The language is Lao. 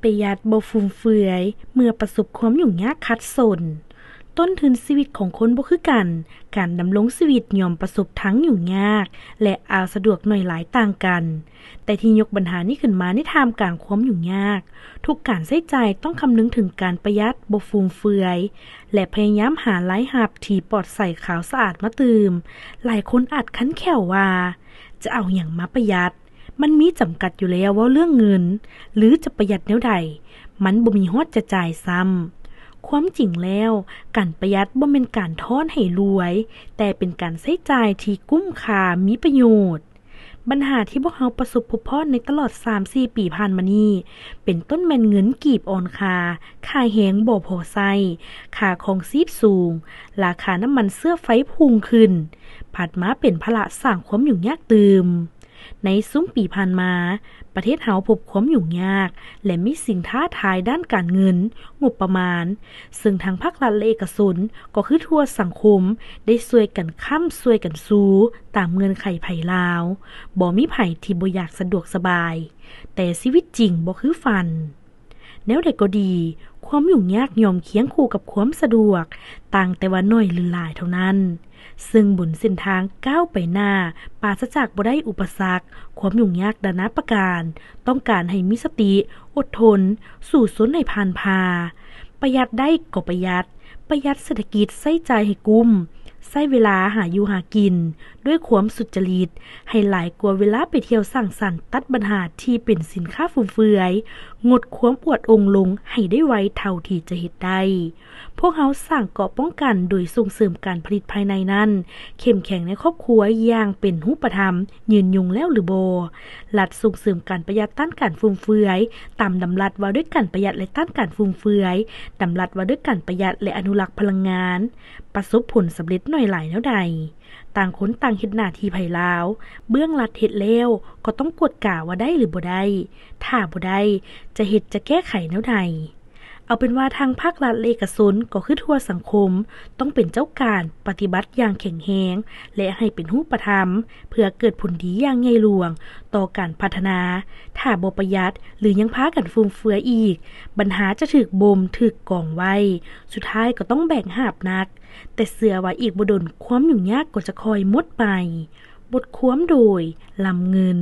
ປະຢັດບໍ່ຟຸມເຟືອຍເມື່ອປະສົບຄວາມຫຍຸ້ງຍາກຂັດສົນ. ຕົ້ນທຶນຊີວິດຂອງຄົນບໍ່ຄືກັນ, ການດຳລົງຊີວິດຍ່ອມປະສົບທັງຫຍຸ້ງຍາກ ແລະ ອາສະດວກໜ້ອຍຫຼາຍຕ່າງກັນ. ແຕ່ທີ່ຍົກບັນຫານີ້ຂຶ້ນມາໃນທ່າມກາງຄວາມຫຍຸ້ງຍາກ, ທຸກການໃຊ້ຈ່າຍຕ້ອງຄຳນຶງເຖິງການປະຢັດບໍ່ຟຸມເຟືອຍ ແລະ ພະຍາຍາມຫາລາຍຮັບທີ່ປອດໃສຂາວສະອາດມາຕື່ມ. ຫຼາຍຄົນອາດຂັນແຂ້ວວ່າ ຈະເອົາຫຍັງມາປະຢັດ? ມັນມີຈຳກັດຢູ່ແລ້ວ ເວົ້າເລື່ອງເງິນ ຫຼື ຈະປະຢັດແນວໃດ? ມັນບໍ່ມີຮອດຈະຈ່າຍຊ້ຳ. ຄວາມຈິງແລ້ວ, ການປະຢັດບໍ່ແມ່ນການທ້ອນໃຫ້ລວຍ, ແຕ່ເປັນການໃຊ້ຈ່າຍທີ່ກຸ້ມຄ່າ, ມີປະໂຫຍດ. ບັນຫາທີ່ພວກເຮົາປະສົບພົບພໍ້ໃນຕະຫຼອດສາມສີ່ປີຜ່ານມານີ້ ເປັນຕົ້ນແມ່ນເງິນກີບອ່ອນຄ່າ, ຄ່າແຮງບໍ່ພໍໃຊ້, ຄ່າຄອງຊີບສູງ, ລາຄານ້ຳມັນເຊື້ອໄຟພຸ່ງຂຶ້ນ, ຜັດມາເປັນພາລະສ້າງຄວາມຫຍຸ້ງຍາກຕື່ມ. ໃນຊຸມປີຜ່ານມາ, ປະເທດເຮົາພົບຄວາມຫຍຸ້ງຍາກ ແລະ ມີສິ່ງທ້າທາຍດ້ານການເງິນ, ງົບປະມານ, ເຊິ່ງທັງພາກລັດ ແລະ ເອກະຊົນ ກໍຄືທົ່ວສັງຄົມ ໄດ້ຊ່ວຍກັນຄ້ຳ, ຊ່ວຍກັນຊູ ຕາມເງື່ອນໄຂໃຜລາວ. ບໍ່ມີໃຜທີ່ບໍ່ຢາກສະດວກສະບາຍ, ແຕ່ຊີວິດຈິງບໍ່ຄືຝັນ. ແນວໃດກໍດີ, ຄວາມຫຍຸ້ງຍາກຍ່ອມຄຽງຄູ່ກັບຄວາມສະດວກ, ຕ່າງແຕ່ວ່າໜ້ອຍ ຫຼື ຫຼາຍເທົ່ານັ້ນ. ເຊິ່ງບົນເສັ້ນທາງກ້າວໄປໜ້າ ປາສະຈາກບໍ່ໄດ້ອຸປະສັກ, ຄວາມຫຍຸ້ງຍາກນານາປະການ ຕ້ອງການໃຫ້ມີສະຕິ, ອົດທົນ, ສູ້ຊົນໃຫ້ຜ່ານຜ່າ. ປະຢັດໄດ້ກໍປະຢັດ, ປະຢັດເສດຖະກິດ, ໃຊ້ຈ່າຍໃຫ້ກຸ້ມ, ໃຊ້ເວລາຫາຢູ່ຫາກິນດ້ວຍຄວາມສຸດຈະລິດ, ໃຫ້ຫຼາຍກວ່າເວລາໄປທ່ຽວສັງສັນ, ຕັດບັນຫາທີ່ເປັນສິນຄ້າຟຸມເຟືອຍ, ງົດຄວາມອວດອົງລົງໃຫ້ໄດ້ໄວເທົ່າທີ່ຈະເຮັດໄດ້. ພວກເຮົາສ້າງເກາະປ້ອງກັນໂດຍສົ່ງເສີມການຜະລິດພາຍໃນນັ້ນ ເຂັ້ມແຂງໃນຄອບຄົວຢ່າງເປັນຮູບປະທຳ, ຍືນຍົງແລ້ວຫຼືບໍ່? ລັດສົ່ງເສີມການປະຢັດຕ້ານການຟຸມເຟືອຍ ຕາມດຳລັດວ່າດ້ວຍການປະຢັດ ແລະ ຕ້ານການຟຸມເຟືອຍ, ດຳລັດວ່າດ້ວຍການປະຢັດ ແລະ ອະນຸລັກພະລັງງານ ປະສົບຜົນສຳເລັດໜ້ອຍຫຼາຍແນວໃດ? ຕ່າງຄົນຕ່າງເຮັດໜ້າທີ່ໃຜລາວ, ເບື້ອງລັດເຮັດແລ້ວກໍຕ້ອງກວດກາວ່າໄດ້ ຫຼື ບໍ່ໄດ້, ຖ້າບໍ່ໄດ້ ຈະເຮັດຈະແກ້ໄຂແນວໃດ? ເອົາເປັນວ່າທາງພາກລັດ ແລະ ເອກະຊົນ ກໍຄືທົ່ວສັງຄົມ ຕ້ອງເປັນເຈົ້າການປະຕິບັດຢ່າງແຂງແຮງ ແລະ ໃຫ້ເປັນຮູບປະທຳ ເພື່ອເກີດຜົນດີຢ່າງໃຫຍ່ຫຼວງຕໍ່ການພັດທະນາ. ຖ້າບໍ່ປະຢັດ ຫຼື ຍັງພາກັນຟຸມເຟືອຍອີກ, ບັນຫາຈະຖືກບົ່ມ, ຖືກກອງໄວ້, ສຸດທ້າຍກໍຕ້ອງແບກຫາບໜັກ. ແຕ່ເຊື່ອວ່າອີກບໍ່ດົນຄວາມຫຍຸ້ງຍາກກໍຈະຄ່ອຍໝົດໄປ. ບົດຄວາມໂດຍ ລຳເງິນ.